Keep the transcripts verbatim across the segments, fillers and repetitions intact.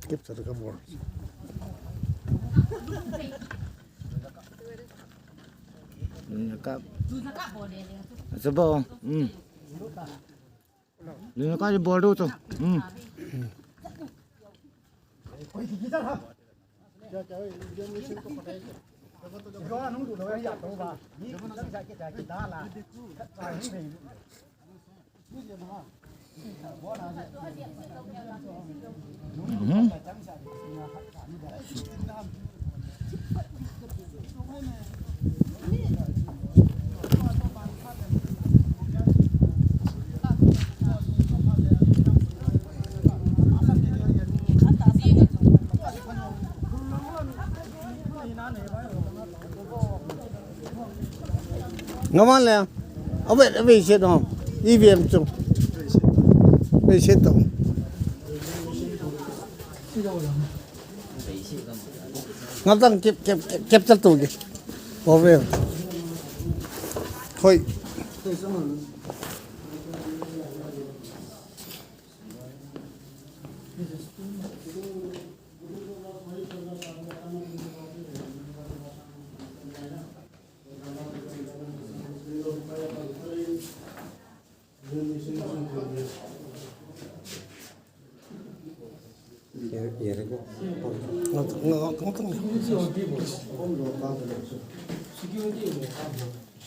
Kep sa ka bor. Kap. Sebo. Hmm. Dino ka bor do to. Hmm. Ngaman le, abe, abe ise dong, E V M chung. Abe ise dong. Ngam tang kep, kep, kep, capture tong ge. Abe. Hoi.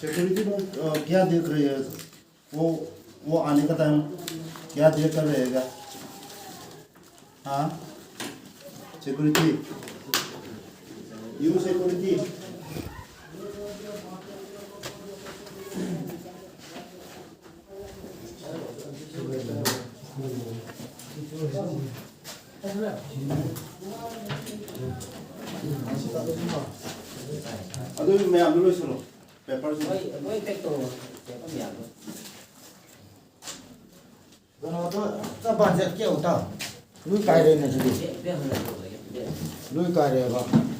Security, uh, क्या देख रही है? वो, वो आने का टाइम क्या देख कर रहेगा? हाँ, security, you security. Ado me ando lo solo. Paper solo. Oi, oi, pek to. Pek to me ando. Gana ta, ta budget ke uta. Lui kai re na jodi. Lui kai re ba.